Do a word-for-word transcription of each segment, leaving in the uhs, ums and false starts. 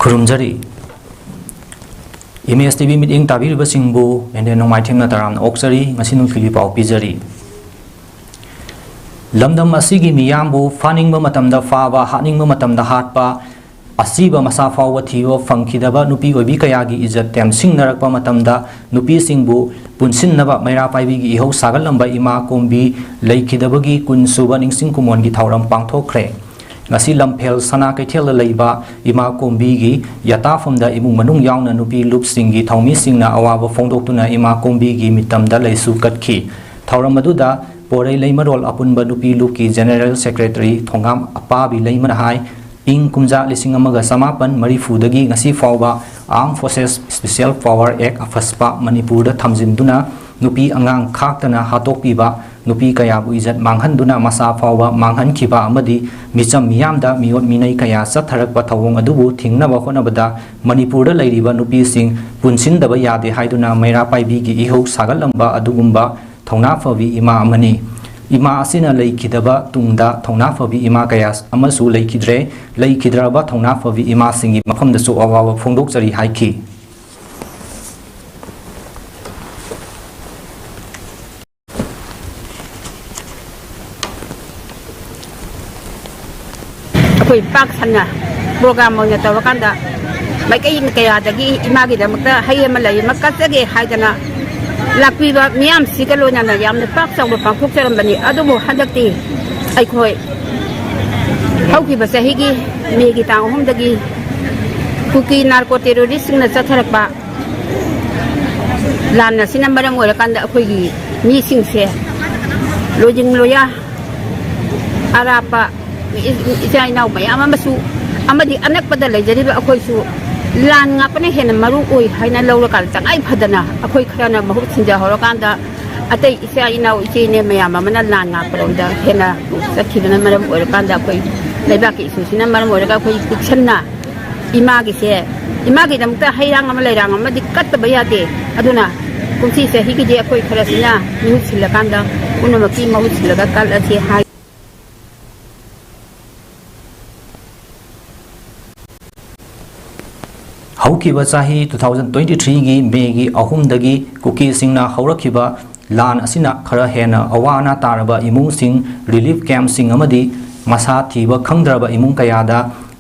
ꯈꯨꯔꯨꯝꯖꯔꯤ꯫ Image T V ꯃꯤꯠꯌꯦꯡ ꯇꯥꯕꯤꯔꯤꯕꯁꯤꯡꯕꯨ and and ꯅꯣꯡꯃꯥꯏꯊꯦꯝꯅ ꯇꯔꯥꯝꯅ ꯑꯣꯛꯆꯔꯤ꯫ ꯉꯁꯤ ꯅꯨꯡꯊꯤꯜꯒꯤ ꯄꯥꯎ ꯄꯤꯖꯔꯤ꯫ ꯂꯝꯗꯝ ꯑꯁꯤꯒꯤ ꯃꯤꯌꯥꯝꯕꯨ ꯐꯥꯅꯤꯡꯕ ꯃꯇꯝꯗ ꯐꯥꯕ, ꯍꯥꯠꯅꯤꯡꯕ ꯃꯇꯝꯗ ꯍꯥꯠꯄ, ꯑꯁꯤꯕ ꯃꯁꯥ ꯐꯥꯎꯕ ꯊꯤꯕ ꯐꯪꯈꯤꯗꯕ ꯅꯨꯄꯤ ꯑꯣꯏꯕꯤ ꯀꯌꯥꯒꯤ ꯏꯖꯠ ꯇꯦꯝꯁꯤꯡꯅꯔꯛꯄ ꯃꯇꯝꯗ, ꯅꯨꯄꯤꯁꯤꯡꯕꯨ ꯄꯨꯟꯁꯤꯟꯅꯕ ꯃꯩꯔꯥ ꯄꯥꯏꯕꯤꯒꯤ ꯏꯍꯧ ꯁꯥꯒꯠꯂꯝꯕ ꯏꯃꯥ ꯀꯣꯝꯕꯤ ꯂꯩꯈꯤꯗꯕꯒꯤ ꯀꯨꯟ ꯁꯨꯕ ꯅꯤꯡꯁꯤꯡ ꯀꯨꯃꯣꯟꯒꯤ ꯊꯧꯔꯝ ꯄꯥꯡꯊꯣꯛꯈ꯭ꯔꯦ꯫ ꯉꯁꯤ ꯂꯝꯐꯦꯜ ꯁꯅꯥ ꯀꯩꯊꯦꯜꯗ ꯂꯩꯕ ꯏꯃꯥ ꯀꯣꯝꯕꯤꯒꯤ ꯌꯥꯇꯥꯐꯝꯗ ꯏꯃꯨꯡ ꯃꯅꯨꯡ ꯌꯥꯎꯅ ꯅꯨꯄꯤ ꯂꯨꯞꯁꯤꯡꯒꯤ ꯊꯧꯃꯤꯁꯤꯡꯅ ꯑꯋꯥꯕ ꯐꯣꯡꯗꯣꯛꯇꯨꯅ ꯏꯃꯥ ꯀꯣꯝꯕꯤꯒꯤ ꯃꯤꯇꯝꯗ ꯂꯩꯁꯨ ꯀꯠꯈꯤ꯫ ꯊꯧꯔꯝ ꯑꯗꯨꯗ ꯄꯣꯔꯩ ꯂꯩꯃꯔꯣꯜ ꯑꯄꯨꯟꯕ ꯅꯨꯄꯤ ꯂꯨꯞꯀꯤ ꯖꯦꯅꯦꯔꯦꯜ ꯁꯦꯀ꯭ꯔꯦꯇꯔꯤ ꯊꯣꯉꯥꯝ ꯑꯄꯥꯕꯤ ꯂꯩꯃꯅ ꯍꯥꯏ, ꯏꯪ ꯀꯨꯝꯖꯥ ꯂꯤꯁꯤꯡ ꯑꯃꯒ ꯆꯃꯥꯄꯟ ꯃꯔꯤꯐꯨꯗꯒꯤ ꯉꯁꯤ ꯐꯥꯎꯕ Armed Forces Special Power Act, ꯑꯐꯁꯄꯥ, ꯃꯅꯤꯄꯨꯔꯗ ꯊꯝꯖꯤꯟꯗꯨꯅ ꯅꯨꯄꯤ ꯑꯉꯥꯡ ꯈꯥꯛꯇꯅ ꯍꯥꯠꯇꯣꯛꯄꯤꯕ, ꯅꯨꯄꯤ ꯀꯌꯥꯕꯨ ꯏꯖꯠ ꯃꯥꯡꯍꯟꯗꯨꯅ ꯃꯁꯥ ꯐꯥꯎꯕ ꯃꯥꯡꯍꯟꯈꯤꯕ ꯑꯃꯗꯤ ꯃꯤꯆꯝ ꯃꯤꯌꯥꯝꯗ ꯃꯤꯑꯣꯠ ꯃꯤꯅꯩ ꯀꯌꯥ ꯆꯠꯊꯔꯛꯄ ꯊꯧꯑꯣꯡ ꯑꯗꯨꯕꯨ ꯊꯤꯡꯅꯕ ꯍꯣꯠꯅꯕꯗ ꯃꯅꯤꯄꯨꯔꯗ ꯂꯩꯔꯤꯕ ꯅꯨꯄꯤꯁꯤꯡ ꯄꯨꯟꯁꯤꯟꯗꯕ ꯌꯥꯗꯦ ꯍꯥꯏꯗꯨꯅ ꯃꯩꯔꯥ ꯄꯥꯏꯕꯤꯒꯤ ꯏꯍꯧ ꯁꯥꯒꯠꯂꯝꯕ ꯑꯗꯨꯒꯨꯝꯕ ꯊꯧꯅꯥ ꯐꯕꯤ ꯏꯃꯥ ꯑꯃꯅꯤ꯫ ꯏꯃꯥ ꯑꯁꯤꯅ ꯂꯩꯈꯤꯗꯕ ꯇꯨꯡꯗ ꯊꯧꯅꯥ ꯐꯕꯤ ꯏꯃꯥ ꯀꯌꯥ ꯑꯃꯁꯨ ꯂꯩꯈꯤꯗ꯭ꯔꯦ꯫ ꯂꯩꯈꯤꯗ꯭ꯔꯕ ꯊꯧꯅꯥ ꯐꯕꯤ ꯏꯃꯥꯁꯤꯡꯒꯤ ꯃꯐꯝꯗꯁꯨ ꯑꯋꯥꯕ ꯐꯣꯡꯗꯣꯛꯆꯔꯤ ꯍꯥꯏꯈꯤ꯫ ꯑꯩꯈꯣꯏ ꯄꯥꯛ ꯁꯟꯅ ꯄ꯭ꯔꯣꯒ꯭ꯔꯥꯝ ꯑꯣꯏꯅ ꯇꯧꯔꯀꯥꯟꯗ ꯃꯥꯏꯀꯩ ꯀꯌꯥꯗꯒꯤ ꯏꯃꯥꯒꯤꯗꯃꯛꯇ ꯍꯩ ꯑꯃ ꯂꯩ ꯑꯃ ꯀꯠꯆꯒꯦ ꯍꯥꯏꯗꯅ ꯂꯥꯛꯄꯤꯕ ꯃꯤꯌꯥꯝꯁꯤꯒ ꯂꯣꯏꯅꯅ ꯌꯥꯝꯅ ꯄꯥꯛ ꯆꯥꯎꯅ ꯄꯥꯡꯊꯣꯛꯆꯔꯝꯕꯅꯤ꯫ ꯑꯗꯨꯕꯨ ꯍꯟꯗꯛꯇꯤ ꯑꯩꯈꯣꯏ ꯍꯧꯈꯤꯕ ꯆꯍꯤꯒꯤ ꯃꯦꯒꯤ ꯇꯥꯡ ꯑꯍꯨꯝꯗꯒꯤ ꯀꯨꯀꯤ ꯅꯥꯔꯀꯣ ꯇꯦꯔꯣꯔꯤꯁꯁꯤꯡꯅ ꯆꯠꯊꯔꯛꯄ ꯂꯥꯟ ꯑꯁꯤꯅ ꯃꯔꯝ ꯑꯣꯏꯔꯀꯥꯟꯗ ꯑꯩꯈꯣꯏꯒꯤ ꯃꯤꯁꯤꯡꯁꯦ, ꯂꯣꯏꯖꯤꯡ ꯂꯣꯌꯥ, ꯑꯔꯥꯞꯄ ꯏ-, ꯏꯆꯥ ꯏꯅꯥꯎ ꯃꯌꯥꯝ ꯑꯃꯁꯨ ꯑꯃꯗꯤ ꯑꯅꯛꯄꯗ ꯂꯩꯖꯔꯤꯕ ꯑꯩꯈꯣꯏꯁꯨ ꯂꯥꯟ ꯉꯥꯛꯄꯅ ꯍꯦꯟꯅ ꯃꯔꯨ ꯑꯣꯏ ꯍꯥꯏꯅ ꯂꯧꯔꯀꯥꯟꯗ, ꯇꯉꯥꯏ ꯐꯗꯅ ꯑꯩꯈꯣꯏ ꯈꯔꯅ ꯃꯍꯨꯠ ꯁꯤꯟꯖꯍꯧꯔꯀꯥꯟꯗ, ꯑꯇꯩ ꯏꯆꯥ ꯏꯅꯥꯎ ꯏꯆꯦ ꯏꯅꯦ ꯃꯌꯥꯝ ꯑꯃꯅ ꯂꯥꯟ ꯉꯥꯛꯄꯔꯣꯝꯗ ꯍꯦꯟꯅ ꯆꯠꯈꯤꯕꯅ ꯃꯔꯝ ꯑꯣꯏꯔꯀꯥꯟꯗ, ꯑꯩꯈꯣꯏ ꯂꯩꯕꯥꯛꯀꯤ ꯏꯁꯨꯁꯤꯅ ꯃꯔꯝ ꯑꯣꯏꯔꯒ ꯑꯩꯈꯣꯏ ꯄꯤꯛꯁꯟꯅ ꯏꯃꯥꯒꯤꯁꯦ, ꯏꯃꯥꯒꯤꯗꯃꯛꯇ ꯍꯩꯔꯥꯡ ꯑꯃ ꯂꯩꯔꯥꯡ ꯑꯃꯗꯤ ꯀꯠꯇꯕ ꯌꯥꯗꯦ꯫ ꯑꯗꯨꯅ ꯀꯨꯝꯁꯤ ꯆꯍꯤꯒꯤꯗꯤ ꯑꯩꯈꯣꯏ ꯈꯔꯁꯤꯅ ꯃꯍꯨꯠ ꯁꯤꯜꯂꯀꯥꯟꯗ ꯄꯨꯝꯅꯃꯛꯀꯤ ꯃꯍꯨꯠ ꯁꯤꯜꯂꯒ ꯀꯠꯂꯁꯤ ꯍꯥꯏ꯫ ꯍꯧꯈꯤꯕ ꯆꯍꯤ two thousand twenty threeꯒꯤ ꯃꯦꯒꯤ ꯑꯍꯨꯝꯗꯒꯤ ꯀꯨꯀꯤꯁꯤꯡꯅ ꯍꯧꯔꯛꯈꯤꯕ ꯂꯥꯟ ꯑꯁꯤꯅ ꯈꯔ ꯍꯦꯟꯅ ꯑꯋꯥ ꯑꯅꯥ ꯇꯥꯔꯕ ꯏꯃꯨꯡꯁꯤꯡ, ꯔꯤꯂꯤꯐ ꯀꯦꯝꯞꯁꯤꯡ ꯑꯃꯗꯤ ꯃꯁꯥ ꯊꯤꯕ ꯈꯪꯗ꯭ꯔꯕ ꯏꯃꯨꯡ ꯀꯌꯥꯗ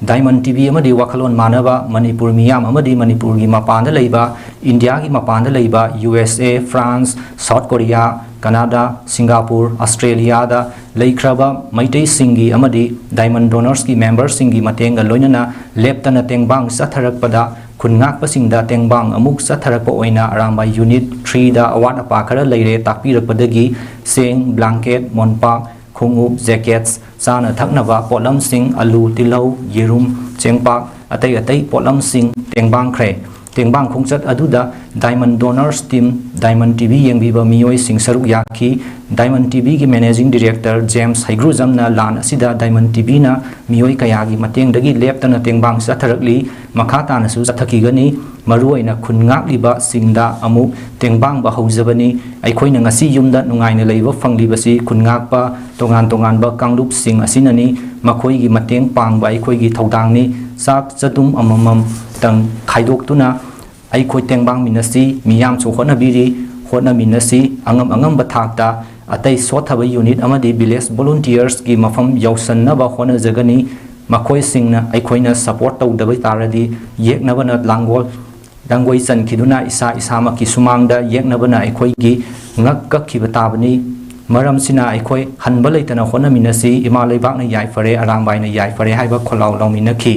ꯗꯥꯏꯃꯟ ꯇꯤꯚꯤ ꯑꯃꯗꯤ ꯋꯥꯈꯜꯂꯣꯟ ꯃꯥꯟꯅꯕ ꯃꯅꯤꯄꯨꯔ ꯃꯤꯌꯥꯝ ꯑꯃꯗꯤ ꯃꯅꯤꯄꯨꯔꯒꯤ ꯃꯄꯥꯟꯗ ꯂꯩꯕ, ꯏꯟꯗꯤꯌꯥꯒꯤ ꯃꯄꯥꯟꯗ ꯂꯩꯕ, ꯌꯨ ꯑꯦꯁ ꯑꯦ, ꯐ꯭ꯔꯥꯟꯁ, ꯁꯥꯎꯠ ꯀꯣꯔꯤꯌꯥ, ꯀꯅꯥꯗꯥ, ꯁꯤꯡꯒꯥꯄꯨꯔ, ꯑꯁꯇ꯭ꯔꯦꯂꯤꯌꯥꯗ ꯂꯩꯈ꯭ꯔꯕ ꯃꯩꯇꯩꯁꯤꯡꯒꯤ ꯑꯃꯗꯤ ꯗꯥꯏꯃꯟ ꯗꯣꯅꯔꯁꯀꯤ ꯃꯦꯝꯕꯔꯁꯤꯡꯒꯤ ꯃꯇꯦꯡꯒ ꯂꯣꯏꯅꯅ ꯂꯦꯞꯇꯅ ꯇꯦꯡꯕꯥꯡ ꯆꯠꯊꯔꯛꯄꯗ ꯈꯨꯟ ꯉꯥꯛꯄꯁꯤꯡꯗ ꯇꯦꯡꯕꯥꯡ ꯑꯃꯨꯛ ꯆꯠꯊꯔꯛꯄ ꯑꯣꯏꯅ ꯑꯔꯥꯝꯕꯥꯏ ꯌꯨꯅꯤꯠ ꯊ꯭ꯔꯤꯗ ꯑꯋꯥꯠ ꯑꯄꯥ ꯈꯔ ꯂꯩꯔꯦ ꯇꯥꯛꯄꯤꯔꯛꯄꯗꯒꯤ ꯆꯦꯡ, ꯕ꯭ꯂꯥꯡꯀꯦꯠ, ꯃꯣꯟꯄꯥꯛ, ꯈꯣꯡꯎꯞ, ꯖꯦꯀꯦꯠꯁ, ꯆꯥꯅ ꯊꯛꯅꯕ ꯄꯣꯠꯂꯝꯁꯤꯡ, ꯑꯂꯨ, ꯇꯤꯜꯍꯧ, ꯌꯦꯔꯨꯝ, ꯆꯦꯡꯄꯥꯛ, ꯑꯇꯩ ꯑꯇꯩ ꯄꯣꯠꯂꯝꯁꯤꯡ ꯇꯦꯡꯕꯥꯡꯈ꯭ꯔꯦ꯫ ꯇꯦꯡꯕꯥꯡ ꯈꯣꯡꯆꯠ ꯑꯗꯨꯗ ꯗꯥꯏꯃꯟ ꯗꯣꯅꯔꯁ ꯇꯤꯝ, ꯗꯥꯏꯃꯟ ꯇꯤꯚꯤ ꯌꯦꯡꯕꯤꯕ ꯃꯤꯑꯣꯏꯁꯤꯡ ꯁꯔꯨꯛ ꯌꯥꯈꯤ꯫ ꯗꯥꯏꯃꯟ ꯇꯤꯚꯤꯒꯤ ꯃꯦꯅꯦꯖꯤꯡ ꯗꯤꯔꯦꯛꯇꯔ ꯖꯦꯝꯁ ꯍꯩꯒ꯭ꯔꯨꯖꯝꯅ ꯂꯥꯟ ꯑꯁꯤꯗ ꯗꯥꯏꯃꯟ ꯇꯤꯚꯤꯅ ꯃꯤꯑꯣꯏ ꯀꯌꯥꯒꯤ ꯃꯇꯦꯡꯗꯒꯤ ꯂꯦꯞꯇꯅ ꯇꯦꯡꯕꯥꯡ ꯆꯠꯊꯔꯛꯂꯤ, ꯃꯈꯥ ꯇꯥꯅꯁꯨ ꯆꯠꯊꯈꯤꯒꯅꯤ꯫ ꯃꯔꯨꯑꯣꯏꯅ ꯈꯨꯟ ꯉꯥꯛꯂꯤꯕꯁꯤꯡꯗ ꯑꯃꯨꯛ ꯇꯦꯡꯕꯥꯡꯕ ꯍꯧꯖꯕꯅꯤ꯫ ꯑꯩꯈꯣꯏꯅ ꯉꯁꯤ ꯌꯨꯝꯗ ꯅꯨꯡꯉꯥꯏꯅ ꯂꯩꯕ ꯐꯪꯂꯤꯕꯁꯤ ꯈꯨꯟ ꯉꯥꯛꯄ ꯇꯣꯉꯥꯟ ꯇꯣꯉꯥꯟꯕ ꯀꯥꯡꯂꯨꯞꯁꯤꯡ ꯑꯁꯤꯅꯅꯤ꯫ ꯃꯈꯣꯏꯒꯤ ꯃꯇꯦꯡ ꯄꯥꯡꯕ ꯑꯩꯈꯣꯏꯒꯤ ꯊꯧꯗꯥꯡꯅꯤ꯫ ꯆꯥꯛ ꯆꯗꯨꯝ ꯑꯃꯃꯝꯇꯪ ꯈꯥꯏꯗꯣꯛꯇꯨꯅ ꯑꯩꯈꯣꯏ ꯇꯦꯡꯕꯥꯡꯃꯤꯟꯅꯁꯤ꯫ ꯃꯤꯌꯥꯝꯁꯨ ꯍꯣꯠꯅꯕꯤꯔꯤ, ꯍꯣꯠꯅꯃꯤꯟꯅꯁꯤ꯫ ꯑꯉꯝ ꯑꯉꯝꯕ ꯊꯥꯛꯇ ꯑꯇꯩ ꯁꯣꯠꯊꯕ ꯌꯨꯅꯤꯠ ꯑꯃꯗꯤ ꯚꯤꯂꯦꯖ ꯚꯣꯂꯨꯟꯇꯤꯌꯔꯁꯀꯤ ꯃꯐꯝ ꯌꯧꯁꯟꯅꯕ ꯍꯣꯠꯅꯖꯒꯅꯤ꯫ ꯃꯈꯣꯏꯁꯤꯡꯅ ꯑꯩꯈꯣꯏꯅ ꯁꯄꯣꯔꯠ ꯇꯧꯗꯕ ꯇꯥꯔꯗꯤ ꯌꯦꯛꯅꯕꯅ ꯂꯥꯡꯒꯣꯜ ꯂꯪꯒꯣꯏ ꯆꯟꯈꯤꯗꯨꯅ ꯏꯁꯥ ꯏꯁꯥꯃꯛꯀꯤ ꯁꯨꯃꯥꯡꯗ ꯌꯦꯛꯅꯕꯅ ꯑꯩꯈꯣꯏꯒꯤ ꯉꯛ ꯀꯛꯈꯤꯕ ꯇꯥꯕꯅꯤ꯫ ꯃꯔꯝꯁꯤꯅ ꯑꯩꯈꯣꯏ ꯍꯟꯕ ꯂꯩꯇꯅ ꯍꯣꯠꯅꯃꯤꯟꯅꯁꯤ꯫ ꯏꯃꯥ ꯂꯩꯕꯥꯛꯅ ꯌꯥꯏꯐꯔꯦ, ꯑꯔꯥꯝꯕꯥꯏꯅ ꯌꯥꯏꯐꯔꯦ ꯍꯥꯏꯕ ꯈꯣꯜꯂꯥꯎ ꯂꯥꯎꯃꯤꯟꯅꯈꯤ꯫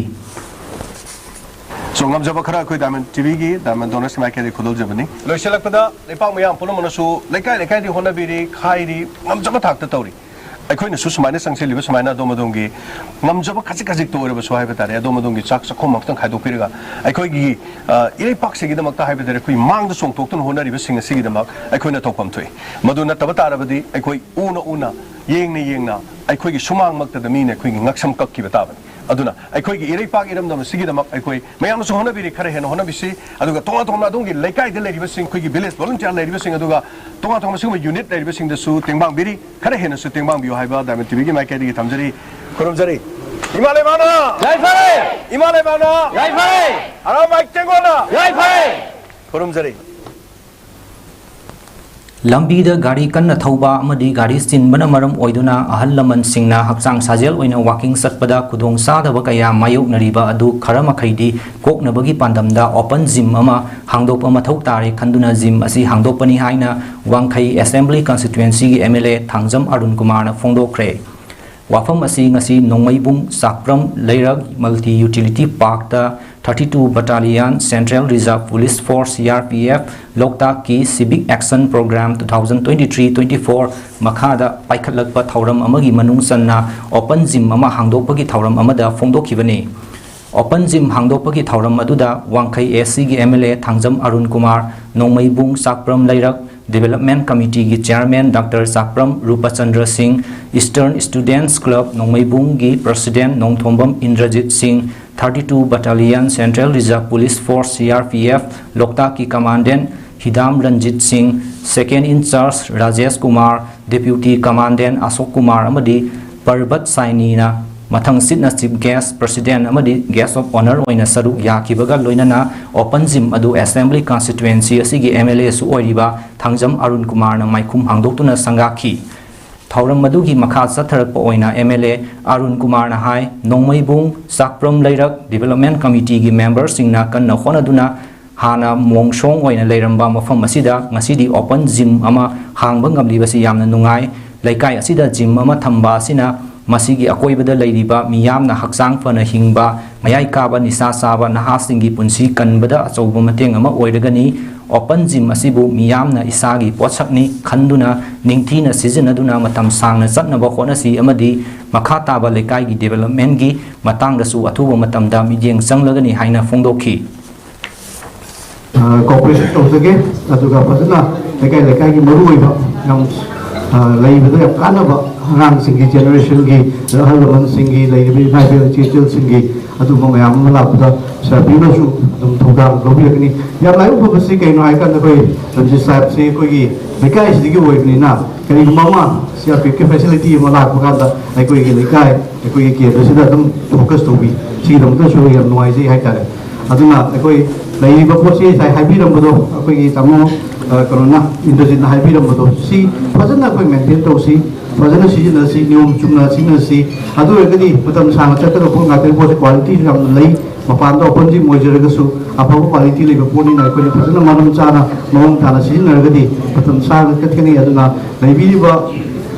ꯁꯣ ꯉꯝꯖꯕ ꯈꯔ ꯑꯩꯈꯣꯏ ꯗꯥꯏꯃꯟ ꯇꯤꯚꯤꯒꯤ, ꯗꯥꯏꯃꯟ ꯗꯣꯅꯔꯁ ꯃꯥꯏꯀꯩꯗꯒꯤ ꯈꯨꯗꯣꯜꯖꯕꯅꯤ꯫ ꯂꯣꯏꯁꯤꯜꯂꯛꯄꯗ ꯂꯩꯄꯥꯛ ꯃꯌꯥꯝ ꯄꯨꯝꯅꯃꯛꯅꯁꯨ ꯂꯩꯀꯥꯏ ꯂꯩꯀꯥꯏꯗꯤ ꯍꯣꯠꯅꯕꯤꯔꯤ, ꯈꯥꯏꯔꯤ, ꯉꯝꯖꯕ ꯊꯥꯛꯇ ꯇꯧꯔꯤ꯫ ꯑꯩꯈꯣꯏꯅꯁꯨ ꯁꯨꯃꯥꯏꯅ ꯆꯪꯁꯤꯜꯂꯤꯕ ꯁꯨꯃꯥꯏꯅ ꯑꯗꯣꯝ ꯑꯗꯣꯝꯒꯤ ꯉꯝꯖꯕ ꯈꯖꯤꯛ ꯈꯖꯤꯛꯇ ꯑꯣꯏꯔꯕꯁꯨ ꯍꯥꯏꯕ ꯇꯥꯔꯦ, ꯑꯗꯣꯝ ꯑꯗꯣꯝꯒꯤ ꯆꯥꯛ ꯆꯥꯛꯈꯨꯝ ꯑꯃꯈꯛꯇꯪ ꯈꯥꯏꯗꯣꯛꯄꯤꯔꯒ ꯑꯩꯈꯣꯏꯒꯤ, ꯑ, ꯏꯔꯩꯄꯥꯛꯁꯤꯒꯤꯗꯃꯛꯇ ꯍꯥꯏꯕ ꯇꯥꯔꯦ, ꯑꯩꯈꯣꯏ ꯃꯥꯡꯗ ꯆꯣꯡꯊꯣꯛꯇꯨꯅ ꯍꯣꯠꯅꯔꯤꯕꯁꯤꯡ ꯑꯁꯤꯒꯤꯗꯃꯛ ꯑꯩꯈꯣꯏꯅ ꯇꯧꯐꯝ ꯊꯣꯛꯏ꯫ ꯃꯗꯨ ꯅꯠꯇꯕ ꯇꯥꯔꯕꯗꯤ ꯑꯩꯈꯣꯏ ꯎꯅ ꯎꯅ, ꯌꯦꯡꯅ ꯌꯦꯡꯅ ꯑꯩꯈꯣꯏꯒꯤ ꯁꯨꯃꯥꯡꯃꯛꯇꯗ ꯃꯤꯅ ꯑꯩꯈꯣꯏꯒꯤ ꯉꯛꯁꯝ ꯀꯛꯈꯤꯕ ꯇꯥꯕꯅꯤ꯫ ꯑꯗꯨꯅ ꯑꯩꯈꯣꯏꯒꯤ ꯏꯔꯩꯄꯥꯛ ꯏꯔꯝꯗꯝ ꯑꯁꯤꯒꯤꯗꯃꯛ ꯑꯩꯈꯣꯏ ꯃꯌꯥꯝꯅꯁꯨ ꯍꯣꯠꯅꯕꯤꯔꯤ, ꯈꯔ ꯍꯦꯟꯅ ꯍꯣꯠꯅꯕꯤꯁꯤ꯫ ꯑꯗꯨꯒ ꯇꯣꯉꯥꯟ ꯇꯣꯉꯥꯟꯕ ꯑꯗꯣꯝꯒꯤ ꯂꯩꯀꯥꯏꯗ ꯂꯩꯔꯤꯕꯁꯤꯡ, ꯑꯩꯈꯣꯏꯒꯤ ꯚꯤꯂꯦꯖ ꯚꯣꯂꯨꯟꯇꯤꯌꯔ ꯂꯩꯔꯤꯕꯁꯤꯡ, ꯑꯗꯨꯒ ꯇꯣꯉꯥꯟ ꯇꯣꯉꯥꯟꯕ ꯁꯤꯒꯨꯝꯕ ꯌꯨꯅꯤꯠ ꯂꯩꯔꯤꯕꯁꯤꯡꯗꯁꯨ ꯇꯦꯡꯕꯥꯡꯕꯤꯔꯤ, ꯈꯔ ꯍꯦꯟꯅꯁꯨ ꯇꯦꯡꯕꯥꯡꯕꯤꯌꯨ ꯍꯥꯏꯕ ꯗꯥꯏꯃꯟ ꯇꯤꯚꯤꯒꯤ ꯃꯥꯏꯀꯩꯗꯒꯤ ꯊꯝꯖꯔꯤ꯫ ꯈꯨꯔꯨꯝꯖꯔꯤ꯫ ꯏꯃꯥ ꯂꯩꯕꯥꯛꯅ! ꯌꯥꯏꯐꯔꯦ! ꯏꯃꯥ ꯂꯩꯕꯥꯛꯅ! ꯌꯥꯏꯐꯔꯦ! ꯑꯔꯥꯝꯕꯥꯏ ꯇꯦꯡꯒꯣꯠꯅ! ꯌꯥꯏꯐꯔꯦ! ꯈꯨꯔꯨꯝꯖꯔꯤ꯫ ꯂꯝꯕꯤꯗ ꯒꯥꯔꯤ ꯀꯟꯅ ꯊꯧꯕ ꯑꯃꯗꯤ ꯒꯥꯔꯤ ꯆꯤꯟꯕꯅ ꯃꯔꯝ ꯑꯣꯏꯗꯨꯅ ꯑꯍꯜ ꯂꯃꯟꯁꯤꯡꯅ ꯍꯛꯆꯥꯡ ꯁꯥꯖꯦꯜ ꯑꯣꯏꯅ ꯋꯥꯀꯤꯡ ꯆꯠꯄꯗ ꯈꯨꯗꯣꯡꯆꯥꯗꯕ ꯀꯌꯥ ꯃꯥꯌꯣꯛꯅꯔꯤꯕ ꯑꯗꯨ ꯈꯔ ꯃꯈꯩꯗꯤ ꯀꯣꯛꯅꯕꯒꯤ ꯄꯥꯟꯗꯝꯗ open gym ꯑꯃ ꯍꯥꯡꯗꯣꯛꯄ ꯃꯊꯧ ꯇꯥꯔꯦ ꯈꯟꯗꯨꯅ gym ꯑꯁꯤ ꯍꯥꯡꯗꯣꯛꯄꯅꯤ ꯍꯥꯏꯅ ꯋꯥꯡꯈꯩ Assembly Constituencyꯒꯤ MLA ꯊꯥꯡꯖꯝ ꯑꯔꯨꯟ ꯀꯨꯃꯥꯔꯅ ꯐꯣꯡꯗꯣꯛꯈ꯭ꯔꯦ꯫ ꯋꯥꯐꯝ ꯑꯁꯤ ꯉꯁꯤ ꯅꯣꯡꯃꯩꯕꯨꯡ ꯆꯥꯛꯄ꯭ꯔꯝ ꯂꯩꯔꯛ Multi Utility Parkꯇ thirty two Battalion Central Reserve Police Force, CRPF, ꯂꯣꯛꯇꯥꯛꯀꯤ Civic Action Program two thousand twenty-three twenty-four ꯃꯈꯥꯗ ꯄꯥꯏꯈꯠꯂꯛꯄ ꯊꯧꯔꯝ ꯑꯃꯒꯤ ꯃꯅꯨꯡ ꯆꯟꯅ open gym ꯑꯃ ꯍꯥꯡꯗꯣꯛꯄꯒꯤ ꯊꯧꯔꯝ ꯑꯃꯗ ꯐꯣꯡꯗꯣꯛꯈꯤꯕꯅꯤ꯫ Open gym ꯍꯥꯡꯗꯣꯛꯄꯒꯤ ꯊꯧꯔꯝ ꯑꯗꯨꯗ ꯋꯥꯡꯈꯩ ASCꯒꯤ MLA ꯊꯥꯡꯖꯝ ꯑꯔꯨꯟ ꯀꯨꯃꯥꯔ, ꯅꯣꯡꯃꯩꯕꯨꯡ ꯆꯥꯛꯄ꯭ꯔꯝ ꯂꯩꯔꯛ Development Committeeꯒꯤ Chairman Doctor ꯆꯥꯛꯄ꯭ꯔꯝ ꯔꯨꯄꯆꯟꯗ꯭ꯔ ꯁꯤꯡ, Eastern Students Club ꯅꯣꯡꯃꯩꯕꯨꯡꯒꯤ President Nongthombam Indrajit ꯁꯤꯡ, thirty two Battalion Central Reserve Police Force, CRPF, ꯂꯣꯛꯇꯥꯛꯀꯤ Commandant ꯍꯤꯗꯥꯝ ꯔꯟꯖꯤꯠ ꯁꯤꯡ, Second in Charge Rajesh Kumar, Deputy Commandant ꯑꯁꯣꯛ ꯀꯨꯃꯥꯔ ꯑꯃꯗꯤ ꯄꯔꯕꯠ ꯁꯥꯏꯅꯤꯅ ꯃꯊꯪꯁꯤꯠꯅ Chief Guest, President ꯑꯃꯗꯤ Guest of Honour ꯑꯣꯏꯅ ꯁꯔꯨꯛ ꯌꯥꯈꯤꯕꯒ ꯂꯣꯏꯅꯅ open gym ꯑꯗꯨ Assembly Constituency ꯑꯁꯤꯒꯤ MLAꯁꯨ ꯑꯣꯏꯔꯤꯕ ꯊꯥꯡꯖꯝ ꯑꯔꯨꯟ ꯀꯨꯃꯥꯔꯅ ꯃꯥꯏꯈꯨꯝ ꯍꯥꯡꯗꯣꯛꯇꯨꯅ ꯁꯪꯒꯥꯈꯤ꯫ ꯊꯧꯔꯝ ꯑꯗꯨꯒꯤ ꯃꯈꯥ ꯆꯠꯊꯔꯛꯄ ꯑꯣꯏꯅ MLA ꯑꯔꯨꯟ ꯀꯨꯃꯥꯔꯅ ꯍꯥꯏ, ꯅꯣꯡꯃꯩꯕꯨꯡ ꯆꯥꯛꯄ꯭ꯔꯝ ꯂꯩꯔꯛ Development Committeeꯒꯤ memberꯁꯤꯡꯅ ꯀꯟꯅ ꯍꯣꯠꯅꯗꯨꯅ ꯍꯥꯟꯅ ꯃꯣꯡꯁꯣꯡ ꯑꯣꯏꯅ ꯂꯩꯔꯝꯕ ꯃꯐꯝ ꯑꯁꯤꯗ ꯉꯁꯤꯗꯤ open gym ꯑꯃ ꯍꯥꯡꯕ ꯉꯝꯂꯤꯕꯁꯤ ꯌꯥꯝꯅ ꯅꯨꯡꯉꯥꯏ꯫ ꯂꯩꯀꯥꯏ ꯑꯁꯤꯗ gym ꯑꯃ ꯊꯝꯕ ꯑꯁꯤꯅ ꯃꯁꯤꯒꯤ ꯑꯀꯣꯏꯕꯗ ꯂꯩꯔꯤꯕ ꯃꯤꯌꯥꯝꯅ ꯍꯛꯆꯥꯡ ꯐꯅ ꯍꯤꯡꯕ, ꯃꯌꯥꯏ ꯀꯥꯕ ꯅꯤꯁꯥ ꯆꯥꯕ ꯅꯍꯥꯁꯤꯡꯒꯤ ꯄꯨꯟꯁꯤ ꯀꯟꯕꯗ ꯑꯆꯧꯕ ꯃꯇꯦꯡ ꯑꯃ ꯑꯣꯏꯔꯒꯅꯤ꯫ Open gym ꯑꯁꯤꯕꯨ ꯃꯤꯌꯥꯝꯅ ꯏꯁꯥꯒꯤ ꯄꯣꯠꯁꯛꯅꯤ ꯈꯟꯗꯨꯅ ꯅꯤꯡꯊꯤꯅ ꯁꯤꯖꯤꯟꯅꯗꯨꯅ ꯃꯇꯝ ꯁꯥꯡꯅ ꯆꯠꯅꯕ ꯍꯣꯠꯅꯁꯤ ꯑꯃꯗꯤ ꯃꯈꯥ ꯇꯥꯕ ꯂꯩꯀꯥꯏꯒꯤ developmentꯀꯤ ꯃꯇꯥꯡꯗꯁꯨ ꯑꯊꯨꯕ ꯃꯇꯝꯗ ꯃꯤꯠꯌꯦꯡ ꯆꯪꯂꯒꯅꯤ ꯍꯥꯏꯅ ꯐꯣꯡꯗꯣꯛꯈꯤ꯫ ꯀꯣꯑꯣꯄꯔꯦꯁꯟ ꯇꯧꯖꯒꯦ꯫ ꯑꯗꯨꯒ ꯐꯖꯅ ꯂꯩꯀꯥꯏ ꯂꯩꯀꯥꯏꯒꯤ ꯃꯔꯨꯑꯣꯏꯕ ꯌꯥꯝ ꯂꯩꯕꯗ ꯌꯥꯝ ꯀꯥꯟꯅꯕ, ꯑꯉꯥꯡꯁꯤꯡꯒꯤ ꯖꯦꯅꯦꯔꯦꯁꯟꯒꯤ, ꯑꯍꯜ ꯂꯃꯟꯁꯤꯡꯒꯤ, ꯂꯩꯔꯤꯕ ꯏꯃꯥ ꯏꯕꯦꯜ ꯏꯆꯦ ꯏꯆꯜꯁꯤꯡꯒꯤ ꯑꯗꯨꯒꯨꯝꯕ ꯃꯌꯥꯝ ꯑꯃ ꯂꯥꯛꯄꯗ ꯁꯥꯔ ꯄꯤꯅꯁꯨ ꯑꯗꯨꯝ ꯊꯧꯗꯥꯡ ꯂꯧꯕꯤꯔꯛꯀꯅꯤ꯫ ꯌꯥꯝ ꯂꯥꯏꯕꯛ ꯐꯕꯁꯤ ꯀꯩꯅꯣ ꯍꯥꯏꯀꯥꯟꯗ, ꯑꯩꯈꯣꯏ ꯔꯟꯖꯤꯠ ꯁꯥꯍꯦꯕꯁꯤ ꯑꯩꯈꯣꯏꯒꯤ ꯂꯩꯀꯥꯏꯁꯤꯗꯒꯤ ꯑꯣꯏꯕꯅꯤꯅ, ꯀꯔꯤꯒꯨꯝꯕ ꯑꯃ ꯁꯤ ꯑꯥꯔ ꯄꯤ ꯑꯦꯐꯀꯤ ꯐꯦꯁꯤꯂꯤꯇꯤ ꯑꯃ ꯂꯥꯛꯄ ꯀꯥꯟꯗ ꯑꯩꯈꯣꯏꯒꯤ ꯂꯩꯀꯥꯏ, ꯑꯩꯈꯣꯏꯒꯤ ꯀꯦꯟꯗ꯭ꯔꯁꯤꯗ ꯑꯗꯨꯝ ꯐꯣꯀꯁ ꯇꯧꯕꯤ꯫ ꯁꯤꯒꯤꯗꯃꯛꯇꯁꯨ ꯌꯥꯝ ꯅꯨꯡꯉꯥꯏꯖꯩ ꯍꯥꯏꯇꯥꯔꯦ꯫ ꯑꯗꯨꯅ ꯑꯩꯈꯣꯏ ꯂꯩꯔꯤꯕ ꯄꯣꯠꯁꯤ ꯉꯁꯥꯏ ꯍꯥꯏꯕꯤꯔꯝꯕꯗꯣ, ꯑꯩꯈꯣꯏꯒꯤ ꯇꯥꯃꯣ, ꯑ, ꯀꯩꯅꯣꯅ, ꯏꯟꯗ꯭ꯔꯖꯤꯠꯅ ꯍꯥꯏꯕꯤꯔꯝꯕꯗꯣ, ꯁꯤ ꯐꯖꯅ ꯑꯩꯈꯣꯏ ꯃꯦꯟꯇꯦꯟ ꯇꯧꯁꯤ, ꯐꯖꯅ ꯁꯤꯖꯤꯟꯅꯁꯤ, ꯅꯤꯌꯣꯝ ꯆꯨꯝꯅ ꯁꯤꯖꯤꯟꯅꯁꯤ꯫ ꯑꯗꯨ ꯑꯣꯏꯔꯒꯗꯤ ꯃꯇꯝ ꯁꯥꯡꯅ ꯆꯠꯀꯗꯕ ꯄꯣꯠ ꯉꯥꯛꯇꯅꯤ꯫ ꯄꯣꯠꯁꯦ ꯀ꯭ꯋꯥꯂꯤꯇꯤꯁꯨ ꯌꯥꯝꯅ ꯂꯩ, ꯃꯄꯥꯟꯗ ꯑꯣꯄꯟ ꯖꯤꯝ ꯑꯣꯏꯖꯔꯒꯁꯨ ꯑꯐꯕ ꯀ꯭ꯋꯥꯂꯤꯇꯤ ꯂꯩꯕ ꯄꯣꯠꯅꯤꯅ ꯑꯩꯈꯣꯏꯅ ꯐꯖꯅ ꯃꯔꯝ ꯆꯥꯅ ꯃꯑꯣꯡ ꯇꯥꯅ ꯁꯤꯖꯤꯟꯅꯔꯒꯗꯤ ꯃꯇꯝ ꯁꯥꯡꯅ ꯆꯠꯀꯅꯤ꯫ ꯑꯗꯨꯅ ꯂꯩꯕꯤꯔꯤꯕ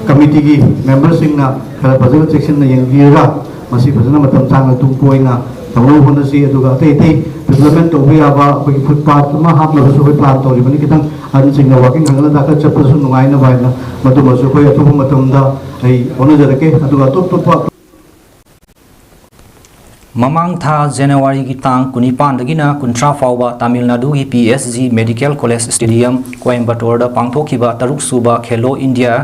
ꯀꯃꯤꯇꯤꯒꯤ ꯃꯦꯝꯕꯔꯁꯤꯡꯅ ꯈꯔ ꯐꯖꯅ ꯆꯦꯛꯁꯤꯟꯅ ꯌꯦꯡꯕꯤꯔꯒ ꯃꯁꯤ ꯐꯖꯅ ꯃꯇꯝ ꯁꯥꯡꯅ ꯇꯨꯡ ꯀꯣꯏꯅ ꯇꯧꯅꯕ ꯍꯣꯠꯅꯁꯤ꯫ ꯑꯗꯨꯒ ꯑꯇꯩ ꯑꯇꯩ ꯗꯤꯕ꯭ꯂꯞꯃꯦꯟ ꯇꯧꯕ ꯌꯥꯕ ꯑꯩꯈꯣꯏꯒꯤ ꯐꯨꯠꯄꯥꯠ ꯑꯃ ꯍꯥꯞꯅꯕꯁꯨ ꯑꯩꯈꯣꯏ ꯄ꯭ꯂꯥꯟ ꯇꯧꯔꯤꯕꯅꯤ꯫ ꯈꯤꯇꯪ ꯑꯍꯟꯁꯤꯡꯅ ꯋꯥꯀꯤꯡ ꯍꯟꯒꯠ ꯍꯟꯗ ꯈꯔ ꯆꯠꯄꯗꯁꯨ ꯅꯨꯡꯉꯥꯏꯅꯕ ꯍꯥꯏꯅ ꯃꯗꯨꯃꯁꯨ ꯑꯩꯈꯣꯏ ꯑꯊꯨꯕ ꯃꯇꯝꯗ ꯑꯩ ꯍꯣꯠꯅꯖꯔꯛꯀꯦ꯫ ꯑꯗꯨꯒ ꯑꯇꯣꯞ ꯑꯇꯣꯞꯄ ꯃꯃꯥꯡ ꯊꯥ ꯖꯅꯋꯥꯔꯤꯒꯤ ꯇꯥꯡ ꯀꯨꯟꯅꯤꯄꯥꯟꯗꯒꯤꯅ ꯀꯨꯟꯊ꯭ꯔꯥ ꯐꯥꯎꯕ ꯇꯥꯃꯤꯜ ꯅꯥꯗꯨꯒꯤ P S G medical college stadium, ꯀꯣꯌꯝꯕꯇꯣꯔꯗ ꯄꯥꯡꯊꯣꯛꯈꯤꯕ ꯇꯔꯨꯛ ꯁꯨꯕ Khelo India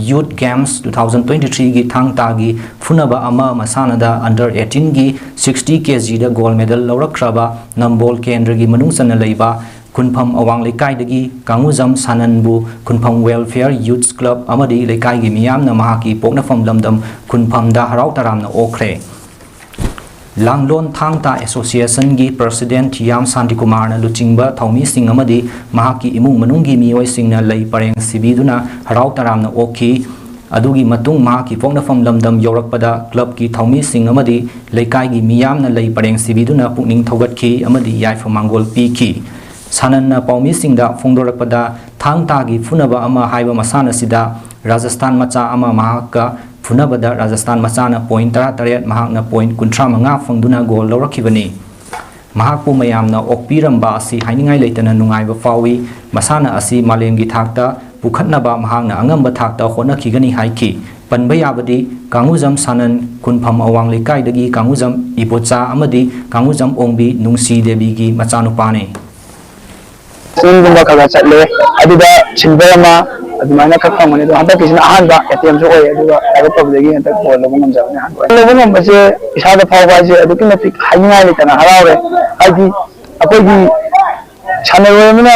youth games two thousand twenty three ꯒꯤ ꯊꯥꯡ ꯇꯥꯒꯤ ꯐꯨꯅꯕ ꯑꯃ ꯃꯁꯥꯟꯅꯗ under eighteen ꯒꯤ sixty K G ꯗ ꯒꯣꯜ ꯃꯦꯗꯜ ꯂꯧꯔꯛꯈ꯭ꯔꯕ ꯅꯝꯕꯣꯜ ꯀꯦꯟꯗ꯭ꯔꯒꯤ ꯃꯅꯨꯡ ꯆꯟꯅ ꯂꯩꯕ ꯈꯨꯟꯐꯝ ꯑꯋꯥꯡ ꯂꯩꯀꯥꯏꯗꯒꯤ ꯀꯥꯡꯉꯨꯖꯝ ꯁꯥꯅꯟꯕꯨ ꯈꯨꯟꯐꯝ ꯋꯦꯜꯐꯤꯌꯔ ꯌꯨꯠꯁ ꯀ꯭ꯂꯕ ꯑꯃꯗꯤ ꯂꯩꯀꯥꯏꯒꯤ ꯃꯤꯌꯥꯝꯅ ꯃꯍꯥꯛꯀꯤ ꯄꯣꯛꯅꯐꯝ ꯂꯝꯗꯝ ꯈꯨꯟꯐꯝꯗ ꯍꯔꯥꯎ ꯇꯔꯥꯝꯅ ꯑꯣꯛꯈ꯭ꯔꯦ꯫ ꯂꯥꯡꯂꯣꯟ ꯊꯥꯡ ꯇꯥ ꯑꯦꯁꯣꯁꯤꯌꯦꯁꯟꯒꯤ ꯄ꯭ꯔꯁꯤꯗꯦꯟꯠ ꯊꯤꯌꯥꯝ ꯁꯥꯟꯇꯤꯀꯨꯃꯥꯔꯅ ꯂꯨꯆꯤꯡꯕ ꯊꯧꯃꯤꯁꯤꯡ ꯑꯃꯗꯤ ꯃꯍꯥꯛꯀꯤ ꯏꯃꯨꯡ ꯃꯅꯨꯡꯒꯤ ꯃꯤꯑꯣꯏꯁꯤꯡꯅ ꯂꯩ ꯄꯔꯦꯡ ꯁꯤꯕꯤꯗꯨꯅ ꯍꯔꯥꯎ ꯇꯔꯥꯝꯅ ꯑꯣꯛꯈꯤ꯫ ꯑꯗꯨꯒꯤ ꯃꯇꯨꯡ ꯃꯍꯥꯛꯀꯤ ꯄꯣꯛꯅꯐꯝ ꯂꯝꯗꯝ ꯌꯧꯔꯛꯄꯗ ꯀ꯭ꯂꯕꯀꯤ ꯊꯧꯃꯤꯁꯤꯡ ꯑꯃꯗꯤ ꯂꯩꯀꯥꯏꯒꯤ ꯃꯤꯌꯥꯝꯅ ꯂꯩ ꯄꯔꯦꯡ ꯁꯤꯕꯤꯗꯨꯅ ꯄꯨꯛꯅꯤꯡ ꯊꯧꯒꯠꯈꯤ ꯑꯃꯗꯤ ꯌꯥꯏꯐ ꯃꯥꯡꯒꯣꯜ ꯄꯤꯈꯤ꯫ ꯁꯥꯅꯟꯅ ꯄꯥꯎꯃꯤꯁꯤꯡꯗ ꯐꯣꯡꯗꯣꯔꯛꯄꯗ, ꯊꯥꯡ ꯇꯥꯒꯤ ꯐꯨꯅꯕ ꯑꯃ ꯍꯥꯏꯕ ꯃꯁꯥꯟꯅꯁꯤꯗ ꯔꯥꯖꯁꯊꯥꯟ ꯃꯆꯥ ꯑꯃ ꯃꯍꯥꯛꯀ ꯐꯨꯅꯕꯗ ꯔꯥꯖꯁꯊꯥꯟ ꯃꯆꯥꯅ point ꯇꯔꯥꯇꯔꯦꯠ, ꯃꯍꯥꯛꯅ point ꯀꯨꯟꯊ꯭ꯔꯥ ꯃꯉꯥ ꯐꯪꯗꯨꯅ ꯒꯣꯜ ꯂꯧꯔꯛꯈꯤꯕꯅꯤ꯫ ꯃꯍꯥꯛꯄꯨ ꯃꯌꯥꯝꯅ ꯑꯣꯛꯄꯤꯔꯝꯕ ꯑꯁꯤ ꯍꯥꯏꯅꯤꯡꯉꯥꯏ ꯂꯩꯇꯅ ꯅꯨꯡꯉꯥꯏꯕ ꯐꯥꯎꯏ꯫ ꯃꯁꯥꯟꯅ ꯑꯁꯤ ꯃꯥꯂꯦꯝꯒꯤ ꯊꯥꯛꯇ ꯄꯨꯈꯠꯅꯕ ꯃꯍꯥꯛꯅ ꯑꯉꯝꯕ ꯊꯥꯛꯇ ꯍꯣꯠꯅꯈꯤꯒꯅꯤ ꯍꯥꯏꯈꯤ꯫ ꯄꯟꯕ ꯌꯥꯕꯗꯤ, ꯀꯥꯡꯉꯨꯖꯝ ꯁꯥꯅꯟ ꯈꯨꯟꯐꯝ ꯑꯋꯥꯡ ꯂꯩꯀꯥꯏꯗꯒꯤ ꯀꯥꯡꯉꯨꯖꯝ ꯏꯕꯣꯆꯥ ꯑꯃꯗꯤ ꯀꯥꯡꯉꯨꯖꯝ ꯑꯣꯡꯕꯤ ꯅꯨꯡꯁꯤ ꯗꯦꯕꯤꯒꯤ ꯃꯆꯥꯅꯨꯄꯥꯅꯤ꯫ ꯁꯤꯡꯒꯨꯝꯕ ꯈꯔ ꯈꯔ ꯆꯠꯂꯦ꯫ ꯑꯗꯨꯗ ꯁꯤꯜꯚꯔ ꯑꯃ, ꯑꯗꯨꯃꯥꯏꯅ ꯈꯛ ꯐꯪꯕꯅꯤ꯫ ꯑꯗꯣ ꯍꯟꯗꯛꯀꯤꯁꯤꯅ ꯑꯍꯥꯟꯕ ꯑꯦꯇꯦꯝꯁꯨ ꯑꯣꯏ, ꯑꯗꯨꯒ ꯂꯥꯏꯕꯛ ꯐꯕꯗꯒꯤ ꯍꯟꯗꯛ ꯕꯣꯜ ꯂꯧꯕ ꯉꯝꯖꯕꯅꯤ꯫ ꯑꯍꯥꯟꯕ ꯑꯣꯏ꯫ ꯂꯧꯕ ꯉꯝꯕꯁꯦ ꯏꯁꯥꯗ ꯐꯥꯎꯕ ꯍꯥꯏꯁꯦ ꯑꯗꯨꯛꯀꯤ ꯃꯇꯤꯛ ꯍꯥꯏꯅꯤꯡꯉꯥꯏ ꯂꯩꯇꯅ ꯍꯔꯥꯎꯔꯦ꯫ ꯍꯥꯏꯗꯤ ꯑꯩꯈꯣꯏꯒꯤ ꯁꯥꯟꯅꯔꯣꯏ ꯑꯃꯅ